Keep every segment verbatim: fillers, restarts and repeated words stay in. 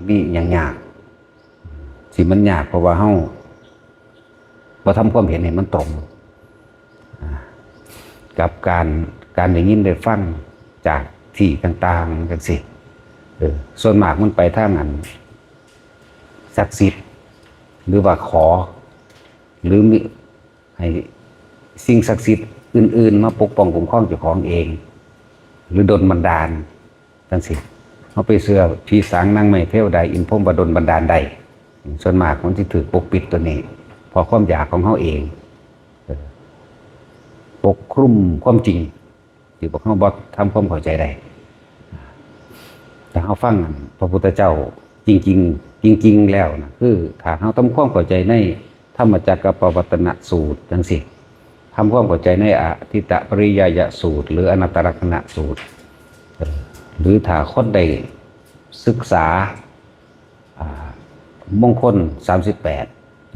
มีอย่างยาก ที่มันยากเพราะว่าเฮาบ่ทำความเห็นให้มันตรง อ่า กับการ การได้ยินได้ฟังจากที่ต่างๆจังซี่ เออ ส่วนมากมันไปทางอันศักดิ์สิทธิ์ หรือว่าขอ หรือมี ให้สิ่งศักดิ์สิทธิ์อื่นๆมาปกป้องคุ้มครองเจ้าของเอง หรือดลบันดาลจังซี่ เฮาไปเชื่อผีสางนางไม้เทวดาอินพรหมว่าดลบันดาลได้ ส่วนมากมันสิถูกปกปิดตัวนี้ เพราะความอยากของเฮาเอง เออ ปกคลุมความจริง ที่พวกเฮาบ่ทำความเข้าใจได้ ถ้าเฮาฟังพระพุทธเจ้าจริงๆ จริงๆแล้วนะ คือถ้าเฮาทำความเข้าใจในธรรมจักรปวัตตนสูตรจังซี่ ทำความเข้าใจในอทิตตปริยายสูตร หรืออนัตตลักษณสูตร เออ หรือถ้าคนได้ศึกษา อ่า มงคลสามสิบแปด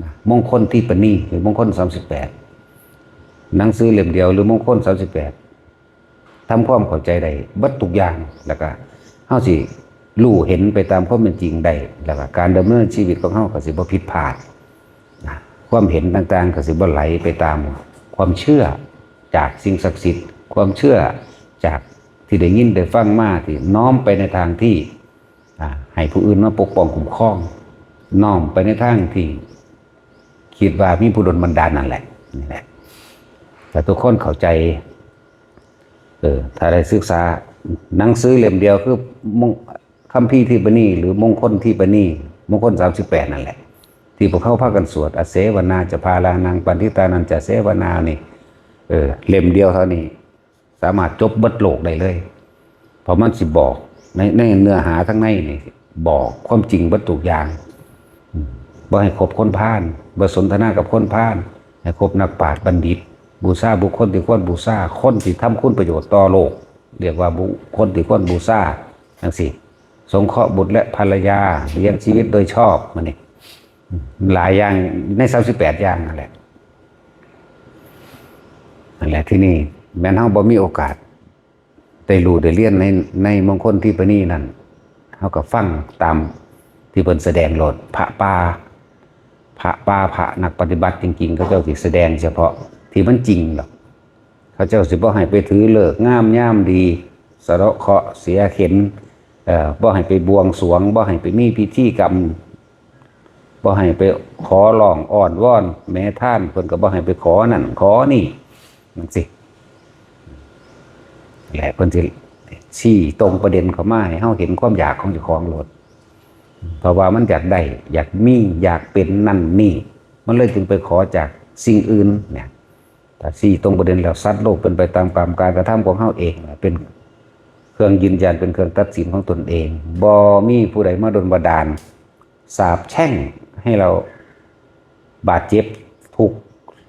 นะ มงคลทีปณี หรือมงคลสามสิบแปด หนังสือเล่มเดียว หรือมงคลสามสิบแปด ทำความเข้าใจได้เบิดทุกอย่าง แล้วก็เฮาสิรู้เห็นไปตามความเป็นจริงได้ แล้วก็การดำเนินชีวิตของเฮาก็สิบ่ผิดพลาดนะ ความเห็นต่างๆก็สิบ่ไหลไปตามความเชื่อจากสิ่งศักดิ์สิทธิ์ ความเชื่อจากที่ได้ยินได้ฟังมา ที่น้อมไปในทางที่ อ่า ให้ผู้อื่นมาปกป้องคุ้มครอง น้อมไปในทางที่คิดว่ามีผู้ดลบันดาลนั่นแหละ นี่แหละ ถ้าทุกคนเข้าใจ เออ ถ้าได้ศึกษาหนังสือเล่มเดียวคือมง- คัมภีร์ทีปณี หรือมงคลทีปณี มงคลสามสิบแปดนั่นแหละ ที่พวกเขาพากันสวด อเสวนาจะพาลานัง ปัณฑิตานันจะเสวนานี่ เออ เล่มเดียวเท่านี้ สามารถจบเบิดโลกได้เลย เพราะมันสิบอกใน- ในเนื้อหาทั้งในนี่ บอกความจริงเบิดทุกอย่าง อืม บ่ให้คบคนพาล บ่สนทนากับคนพาล ให้คบนักปราชญ์บัณฑิต บูชาบุคคลที่ควรบูชา คนที่ทำคุณประโยชน์ต่อโลก เรียกว่าบุคคลที่ควรบูชา จังซี่ สงเคราะห์บุตรและภรรยา เลี้ยงชีวิตโดยชอบ มานี่ หลายอย่างในสามสิบแปดอย่างนั่นแหละ นั่นแหละ ที่นี่แม้นเฮาบ่มีโอกาส ได้รู้ได้เรียนใน- ในมงคลทีปณีนั่น เฮาก็ฟังตามที่เพิ่นแสดงโลด พระป่า พระป่า พระนักปฏิบัติจริงๆ เขาเจ้าสิแสดงเฉพาะที่มันจริงดอก เขาเจ้าสิบ่ให้ไปถือฤกษ์งามยามดี สะเดาะเคราะห์เสียเข็ญ เอ่อ บ่ให้ไปบวงสรวง บ่ให้ไปมีพิธีกรรม บ่ให้ไปขอร้องอ้อนวอน แม่ทานเพิ่นก็บ่ให้ไปขอนั่นขอนี่ จังซี่ และเพิ่นสิชี้ตรงประเด็นเข้ามาให้เฮาเห็นความอยากของเจ้าของโลด เพราะว่ามันอยากได้ อยากมี อยากเป็นนั่นนี่ มันเลยจึงไปขอจากสิ่งอื่นเนี่ย ถ้าชี้ตรงประเด็นแล้ว สัตว์โลกเป็นไปตามกรรมการกระทำของเฮาเอง เป็นเครื่องยืนยัน เป็นเครื่องตัดสินของตนเอง บ่มีผู้ใดมาดลบันดาล สาปแช่งให้เราบาดเจ็บทุกข์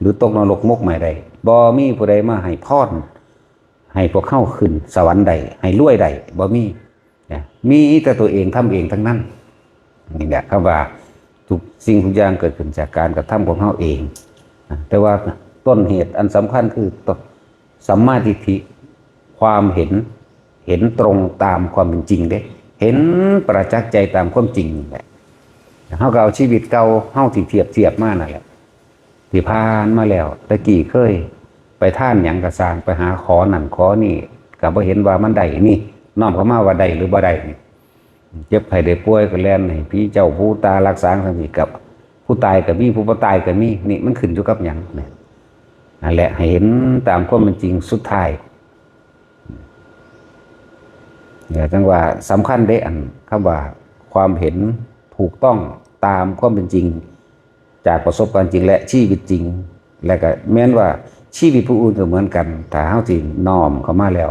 หรือตกนรกมกไหม้ได้ บ่มีผู้ใดมาให้พร ให้พวกเฮาขึ้นสวรรค์ได้ ให้รวยได้ บ่มีนะ มีแต่ตัวเองทำเองทั้งนั้น นี่แหละคำว่าทุกสิ่งทุกอย่างเกิดขึ้นจากการกระทำของเฮาเองนะ แต่ว่าต้นเหตุอันสำคัญคือต้นสัมมาทิฏฐิ ความเห็น เห็นตรงตามความเป็นจริงเด้ เห็นประจักษ์ใจตามความจริงนี่แหละ เฮาก็เอาชีวิตเก่าเฮาที่เทียบเทียบมานั่นแหละ ที่ผ่านมาแล้ว แต่กี้เคยไปทานหยังก็ซ่าง ไปหาขอนั่นขอนี่ ก็บ่เห็นว่ามันได้นี่ น้อมเข้ามาว่าได้หรือบ่ได้นี่ เจ็บไข้ได้ป่วยก็แล่นให้ผีเจ้าผู้ตารักษาจังซี่ กับผู้ตายก็มี ผู้บ่ตายก็มี นี่มันขึ้นอยู่กับหยังเนี่ย นั่นแหละ ให้เห็นตามความเป็นจริงสุดท้าย เนี่ย จังว่าสำคัญเด้ อันคำว่าความเห็นถูกต้องตามความเป็นจริง จากประสบการณ์จริงและชีวิตจริง และก็แม่นว่าชีวิตผู้อื่นก็เหมือนกัน ถ้าเฮาสิน้อมเข้ามาแล้ว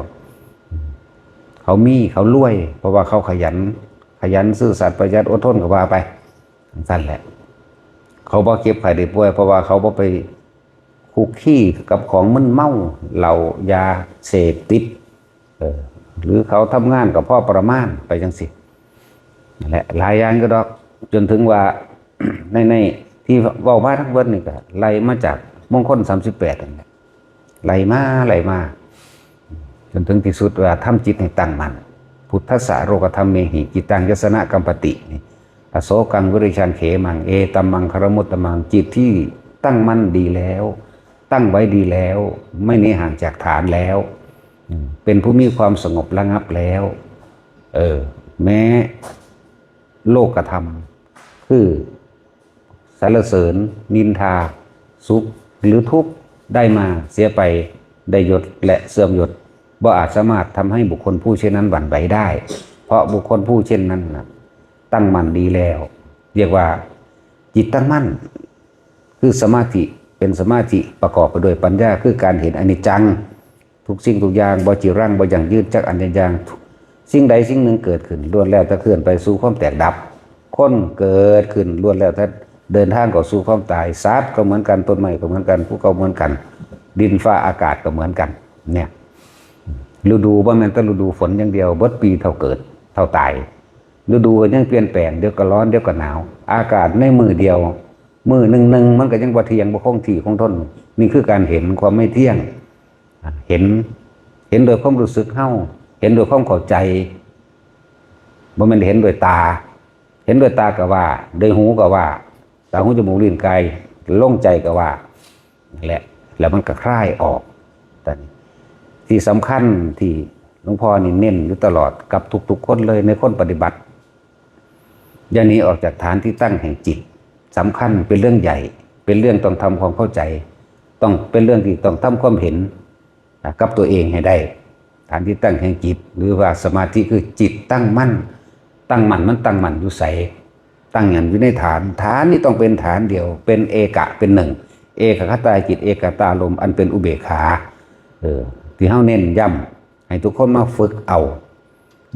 เขามี เขารวย เพราะว่าเขาขยัน ขยันซื่อสัตย์ประหยัดอดทนก็ว่าไป จังซั่นแหละ เขาบ่เจ็บไข้ได้ป่วย เพราะว่าเขาบ่ไปคุกคีกับของมึนเมา เหล้า ยาเสพติด เออ หรือเขาทำงานก็พอประมาณไปจังซี่ นั่นแหละ หลายอย่างอยู่ดอก จนถึงว่า ใน- ในที่เว้ามาทั้งเบิดนี่ก็ไล่มาจากมงคลสามสิบแปดนั่นแหละ ไล่มา ไล่มา จนถึงที่สุดว่าทำจิตให้ตั้งมั่น พุทธัสสะโลกัฏฐัมเมหิ จิตตังยัสสะนะกัมปติ นี่ อโศกังวิริชชังเขมัง เอตัมมังคารมุตตมัง จิตที่ตั้งมั่นดีแล้ว ตั้งไว้ดีแล้ว ไม่หนีห่างจากฐานแล้ว อืม เป็นผู้มีความสงบระงับแล้ว เออ แม้โลกธรรม คือ สรรเสริญ นินทา สุข หรือทุกข์ ได้มา เสียไป ได้ยศ และเสื่อมยศ บ่อาจสามารถทำให้บุคคลผู้เช่นนั้นหวั่นไหวได้ เพราะบุคคลผู้เช่นนั้นน่ะ ตั้งมั่นดีแล้ว เรียกว่า จิตตั้งมั่น คือสมาธิ เป็นสมาธิประกอบไปด้วยปัญญา คือการเห็นอนิจจัง ทุกสิ่งทุกอย่าง บ่จีรัง บ่ยั่งยืน จักอันใดอย่าง สิ่งใดสิ่งหนึ่งเกิดขึ้น ล้วนแล้วแต่เคลื่อนไปสู่ความแตกดับ คนเกิดขึ้น ล้วนแล้วแต่เดินทางเข้าสู่ความตาย สัตว์ก็เหมือนกัน ต้นไม้ก็เหมือนกัน ภูเขาเหมือนกัน ดินฟ้าอากาศก็เหมือนกัน เนี่ย ฤดูบ่แม่นแต่ฤดูฝนอย่างเดียว เบิดปีเท่าเกิด เท่าตาย ฤดูก็ยังเปลี่ยนแปลง เดี๋ยวก็ร้อน เดี๋ยวก็หนาว อากาศในมื้อเดียว มื้อหนึ่งหนึ่ง มันก็ยังบ่เที่ยง บ่คงที่คงทน นี่คือการเห็นความไม่เที่ยง เห็น เห็นโดยความรู้สึกเฮา เห็นโดยความเข้าใจ บ่แม่นเห็นโดยตา เห็นโดยตาก็ว่า โดยหูก็ว่า ตาหูจมูกลิ้นกาย ลงใจก็ว่า และ แล้วมันก็คลายออก แต่ที่สำคัญที่หลวงพ่อนี่เน้นอยู่ตลอดกับทุกๆคนเลย ในคนปฏิบัติ อย่าหนีออกจากฐานที่ตั้งแห่งจิต สำคัญ เป็นเรื่องใหญ่ เป็นเรื่องต้องทำความเข้าใจ ต้องเป็นเรื่องที่ต้องทำความเห็น อ่ะ กับตัวเองให้ได้ ฐานที่ตั้งแห่งจิต หรือว่าสมาธิคือจิตตั้งมั่น ตั้งมั่น มันตั้งมั่นอยู่ไส ตั้งมั่นอยู่ในฐาน ฐานนี่ต้องเป็นฐานเดียว เป็นเอกะ เป็นหนึ่ง เอกคตาจิต เอกตารมณ์ อันเป็นอุเบกขา เออ ที่เฮาเน้นย้ำให้ทุกคนมาฝึกเอา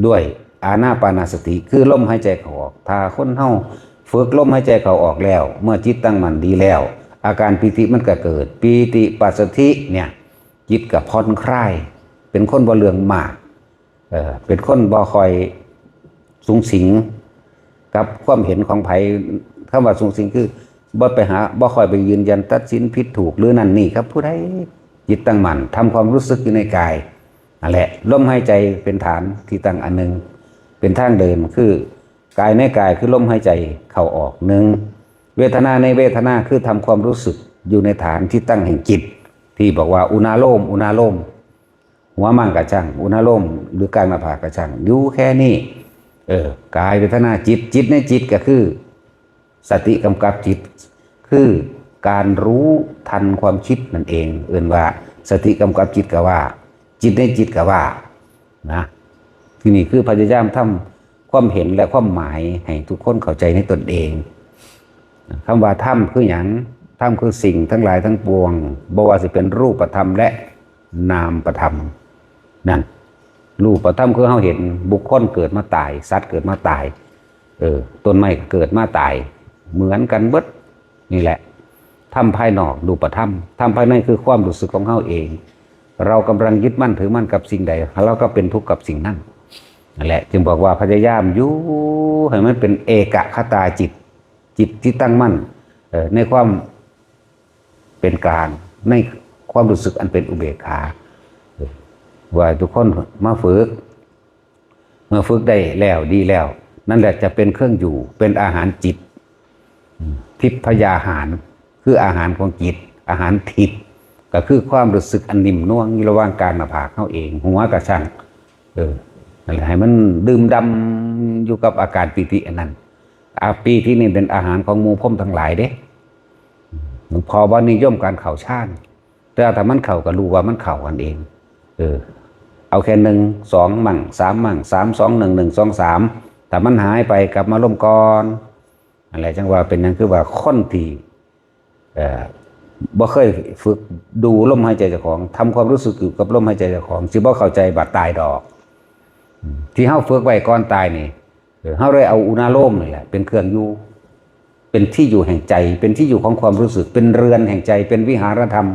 ด้วยอานาปานสติ คือลมหายใจเข้าออก ถ้าคนเฮาฝึกลมหายใจเข้าออกแล้ว เมื่อจิตตั้งมั่นดีแล้ว อาการปีติมันก็เกิด ปีติปัสสธิเนี่ย จิตก็ผ่อนคลาย เป็นคนบ่เรื่องมาก เออ เป็นคนบ่ค่อยสุงสิงกับความเห็นของไผ คำว่าสุงสิงคือบ่ไปหา บ่ค่อยไปยืนยันตัดสินผิดถูกหรือนั่นนี่ครับ ผู้ใดจิตตั้งมั่น ทำความรู้สึกอยู่ในกาย นั่นแหละ ลมหายใจเป็นฐานที่ตั้งอันหนึ่ง เป็นทางเดิน คือกายในกาย คือลมหายใจเข้าออกหนึ่ง เวทนาในเวทนา คือทำความรู้สึกอยู่ในฐานที่ตั้งแห่งจิต ที่บอกว่าอุณาโลม อุณาโลม หัวมั่งกะช่าง อุณาโลม หรือกลางหน้าผากกะช่าง อยู่แค่นี้ เออ กาย เวทนา จิต จิตในจิตก็คือ สติกำกับจิต คือการรู้ทันความคิดนั่นเอง เอิ้นว่าสติกำกับจิตก็ว่า จิตในจิตก็ว่า นะ ที่นี่คือพยายามทำความเห็นและความหมายให้ทุกคนเข้าใจในตนเอง คำว่าธรรมคือหยัง ธรรมคือสิ่งทั้งหลายทั้งปวง บ่ว่าสิเป็นรูปธรรมและนามธรรม นั่น รูปธรรมคือเฮาเห็นบุคคลเกิดมาตาย สัตว์เกิดมาตาย เออ ต้นไม้ก็เกิดมาตาย เหมือนกันเบิด นี่แหละ ธรรมภายนอก รูปธรรม ธรรมภายในคือความรู้สึกของเฮาเอง เรากำลังยึดมั่นถือมั่นกับสิ่งใด เราก็เป็นทุกข์กับสิ่งนั้น นั่นแหละ จึงบอกว่าพยายามอยู่ให้มันเป็นเอกคตาจิต จิตที่ตั้งมั่น เอ่อ ในความเป็นกลาง ในความรู้สึกอันเป็นอุเบกขา เอ่อ ว่าทุกคนมาฝึก เมื่อฝึกได้แล้วดีแล้ว นั่นแหละจะเป็นเครื่องอยู่ เป็นอาหารจิต อืม ทิพยาหาร คืออาหารของจิต อาหารทิพย์ ก็คือความรู้สึกอันนิ่มนวลอยู่ระหว่างกลางหน้าผากเฮาเอง หัวกะช่าง เออ นั่นแหละ ให้มันดื่มด่ำอยู่กับอาการปีติอันนั้น อา ปีตินี่เป็นอาหารของหมู่พรหมทั้งหลายเด้ หลวงพ่อบ่นิยมการเข้าฌาน แต่ถ้ามันเข้าก็รู้ว่ามันเข้ากันเอง เออ เอาแค่หนึ่ง สอง มั่ง สาม มั่ง สาม สอง หนึ่ง หนึ่ง สอง สาม ถ้ามันหายไปกลับมาลมก่อน นั่นแหละ จังว่าเป็นหยังคือว่าคนที่ เอ่อ บ่เคยฝึกดูลมหายใจเจ้าของ ทำความรู้สึกอยู่กับลมหายใจเจ้าของ สิบ่เข้าใจบาดตายดอก อืม ที่เฮาฝึกไว้ก่อนตายนี่ เออ เฮาเลยเอาอุณาโลมนี่แหละ เป็นเครื่องอยู่ เป็นที่อยู่แห่งใจ เป็นที่อยู่ของความรู้สึก เป็นเรือนแห่งใจ เป็นวิหารธรรม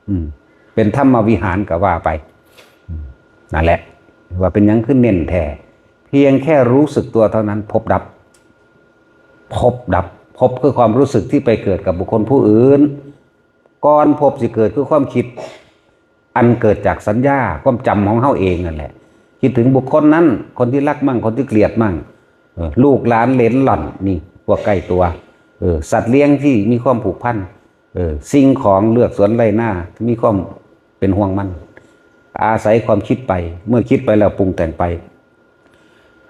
อืม เป็นธรรมวิหารก็ว่าไป อืม นั่นแหละ ว่าเป็นหยังคือเน้นแท้ เพียงแค่รู้สึกตัวเท่านั้น ภพดับ ภพดับ ภพคือความรู้สึกที่ไปเกิดกับบุคคลผู้อื่น ก่อนภพสิเกิดคือความคิด อันเกิดจากสัญญา ความจำของเฮาเองนั่นแหละ คิดถึงบุคคลนั้น คนที่รักมั่ง คนที่เกลียดมั่ง เออ ลูกหลานเหลนหล่อนนี่พวกใกล้ตัว เออ สัตว์เลี้ยงที่มีความผูกพัน เออ สิ่งของเฮือนสวนไร่นา มีความเป็นห่วงมัน อาศัยความคิดไป เมื่อคิดไปแล้วปรุงแต่งไป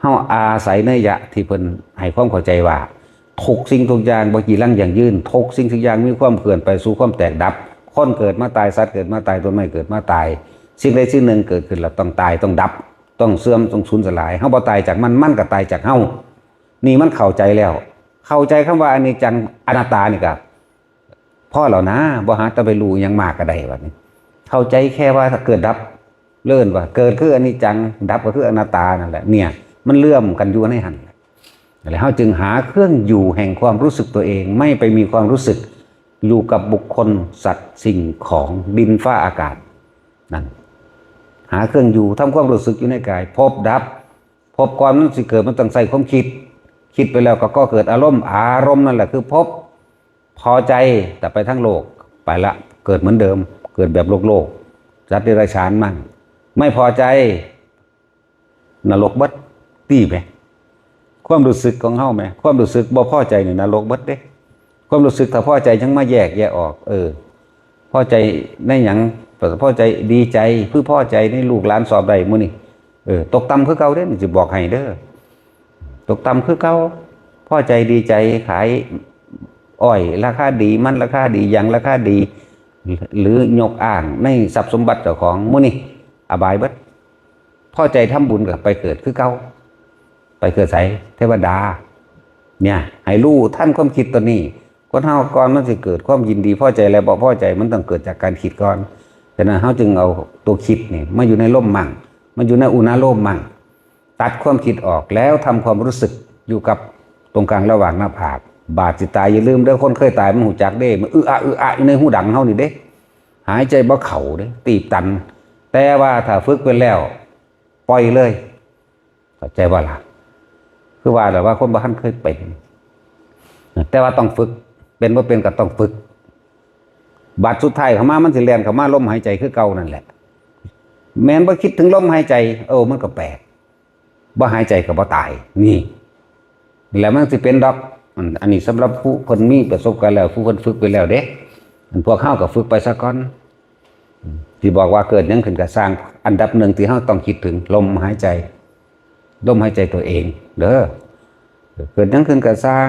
เฮาอาศัยนัยยะที่เพิ่นให้ความเข้าใจว่า ทุกสิ่งทุกอย่างบ่จีรังยั่งยืน ทุกสิ่งทุกอย่างมีความเคลื่อนไปสู่ความแตกดับ คนเกิดมาตาย สัตว์เกิดมาตาย ต้นไม้เกิดมาตาย สิ่งใดสิ่งหนึ่งเกิดขึ้นแล้วต้องตาย ต้องดับ ต้องเสื่อม ต้องสูญสลาย เฮาบ่ตายจากมัน มันก็ตายจากเฮา นี่มันเข้าใจแล้ว เข้าใจคำว่าอนิจจังอนัตตานี่ก็พอแล้วนะ บ่หาแต่ไปรู้อิหยังมากก็ได้บัดนี้ เข้าใจแค่ว่าเกิดดับ เอิ้นว่าเกิดคืออนิจจัง ดับก็คืออนัตตานั่นแหละ เนี่ย มันเชื่อมกันอยู่ในหั่นแหละ แล้วเฮาจึงหาเครื่องอยู่แห่งความรู้สึกตัวเอง ไม่ไปมีความรู้สึกอยู่กับบุคคล สัตว์ สิ่งของ ดินฟ้าอากาศ นั่น หาเครื่องอยู่ ทำความรู้สึกอยู่ในกาย พบดับ พบก่อนมันสิเกิด มันต้องใส่ความคิด คิดไปแล้วก็ก่อเกิดอารมณ์ อารมณ์นั่นแหละคือพบ พอใจ แต่ไปทั้งโลก ไปละ เกิดเหมือนเดิม เกิดแบบโลกโลก สัตว์เดรัจฉานมั่ง ไม่พอใจ นรกเบิด ตี้แหม ความรู้สึกของเฮาแหม ความรู้สึกบ่พอใจนี่นรกเบิดเด้ ความรู้สึกถ้าพอใจจั่งมาแยกแยะออก เออ พอใจในหยัง พอใจดีใจ คือพอใจในลูกหลานสอบได้มื้อนี้ เออ ตกต่ำคือเก่าเด้ สิบอกให้เด้อ ตกต่ำคือเก่า พอใจดีใจ ขายอ้อยราคาดี มันราคาดี หยังราคาดี หรือยกอ้างในทรัพย์สมบัติเจ้าของ มื้อนี้อบายเบิด พอใจทำบุญก็ไปเกิดคือเก่า ไปเกิดไส เทวดา เนี่ย ให้รู้ทันความคิดตัวนี้ คนเฮาก่อนมันสิเกิดความยินดีพอใจและบ่พอใจ มันต้องเกิดจากการคิดก่อน ฉะนั้นเฮาจึงเอาตัวคิดนี่มาอยู่ในลมมั่ง มาอยู่ในอุณาโลมมั่ง ตัดความคิดออกแล้วทำความรู้สึกอยู่กับตรงกลางระหว่างหน้าผาก บาดสิตายอย่าลืมเด้อ คนเคยตายมันฮู้จักเด้ มันอึอะอึอะอยู่ในหูดังเฮานี่เด้ หายใจบ่เข้าเด้ ตีบตัน แต่ว่าถ้าฝึกไปแล้ว ปล่อยเลย เข้าใจบ่ล่ะ คือว่าแล้วว่าคนบ่ทันเคยเป็น แต่ว่าต้องฝึก เป็นบ่เป็นก็ต้องฝึก บัดสุดท้ายเข้ามามันสิแล่นเข้ามาลมหายใจคือเก่านั่นแหละ แม่นบ่คิดถึงลมหายใจ เออ มันก็แปลก บ่หายใจก็บ่ตาย นี่ แล้วมันสิเป็นดอก อัน อันนี้สำหรับผู้เพิ่นมีประสบการณ์แล้ว ผู้เพิ่นฝึกไปแล้วเด้ อันพวกเฮาก็ฝึกไปซะก่อน สิบอกว่าเกิดหยังขึ้นก็ซ่าง อันดับหนึ่งที่เฮาต้องคิดถึงลมหายใจ ลมหายใจตัวเอง เด้อ เกิดหยังขึ้นก็ซ่าง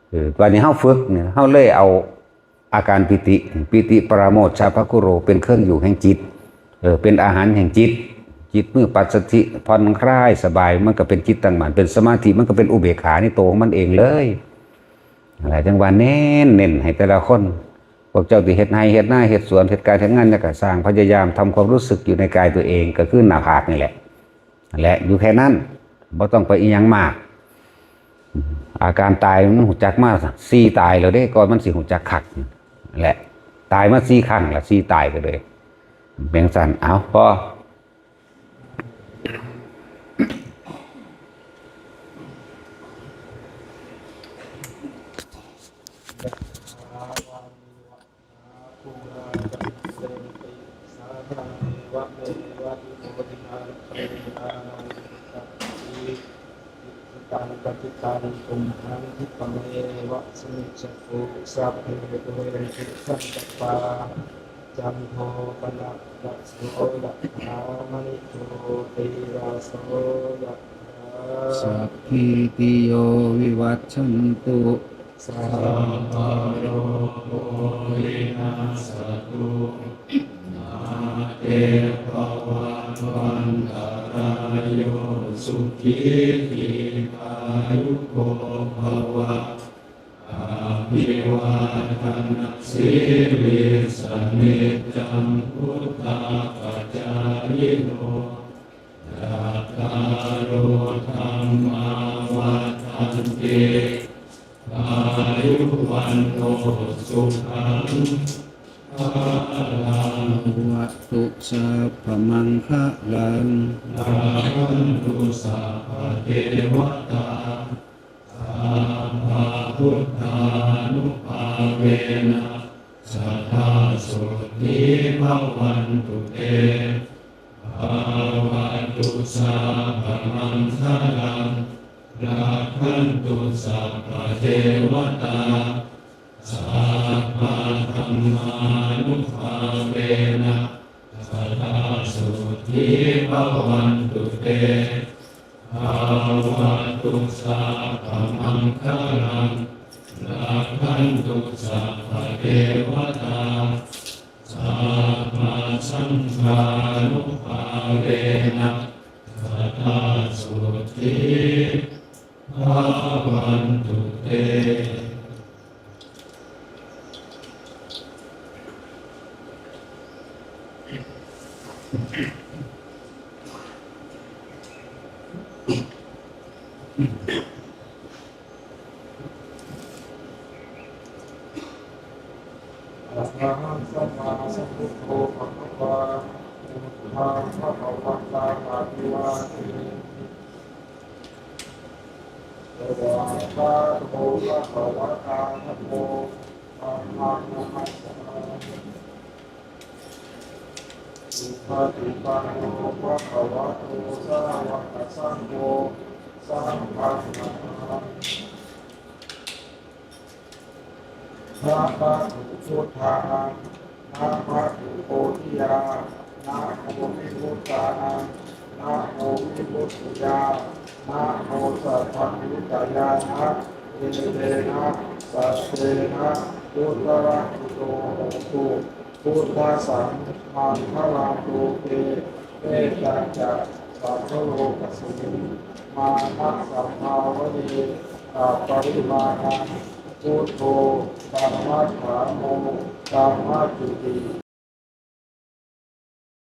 เออ วันนี้เฮาฝึกเนี่ย เฮาเลยเอาอาการปีติ ปีติปราโมทย์ ฉัพพะคุโร เป็นเครื่องอยู่แห่งจิต เออ เป็นอาหารแห่งจิต จิตเมื่อปัสสัทธิ ผ่อนคลายสบาย มันก็เป็นจิตตั้งมั่น เป็นสมาธิ มันก็เป็นอุเบกขาในตัวของมันเองเลย อะไรจังว่าเน้น เน้นให้แต่ละคน พวกเจ้าที่เฮ็ดไร่เฮ็ดนา เฮ็ดสวน เฮ็ดการเฮ็ดงาน เนี่ยก็ซ่าง พยายามทำความรู้สึกอยู่ในกายตัวเอง ก็คือหน้าผากนี่แหละ และอยู่แค่นั้น บ่ต้องไปอิหยังมาก อาการตายมันฮู้จักมาสี่ตายแล้วเด้ ก่อนมันสิฮู้จักคัก และตายมาสี่ครั้งละ สี่ตายก็เลย เป็นซั่น เอา พอ Taṃ padiṭṭhaṃ tumhaṃ khippameva samijjhatu, sabbe pūrentu saṅkappā, cando paṇṇaraso yathā, maṇi jotiraso yathā. Sabbītiyo vivajjantu. Sabbarogo vinassatu. Mā te bhavatvantarāyo, sukhī dīghāyuko bhava. Abhivādanasīlissa niccaṃ vuḍḍhāpacāyino, cattāro dhammā vaḍḍhanti, āyu vaṇṇo sukhaṃ balaṃ. Bhavatu sabbamaṅgalaṃ. Rakkhantu sabbadevatā. Sabbabuddhānubhāvena sadā sotthī bhavantu te. Bhavatu sabbamaṅgalaṃ. sabbadevatā, sabbadhammānubhāvena sadā sotthī bhavantu te. Bhavatu sabbamaṅgalaṃ, rakkhantu sabbadevatā, sabbasaṅghānubhāvena sadā sotthī bhavantu te. Arahaṃ sammāsambuddho bhagavā, buddhaṃ bhagavantaṃ abhivādemi. Svākkhāto bhagavatā dhammo, dhammaṃ namassāmi. Supaṭipanno bhagavato sāvakasaṅgho, saṅghaṃ namāmi. Namatthu buddhānaṃ, namatthu bodhiyā, namo vibudhānaṃ, namo vibudhiyā, namo sabbaññutañāṇa, etena saccena buddhavacito hotu. Buddhaṃ samaṅgalaṃ loke, mettañca sabbalokasmiṃ, mānasaṃ bhāvaye aparimāṇaṃ. Buddho dhammadhāmo dhammajuti,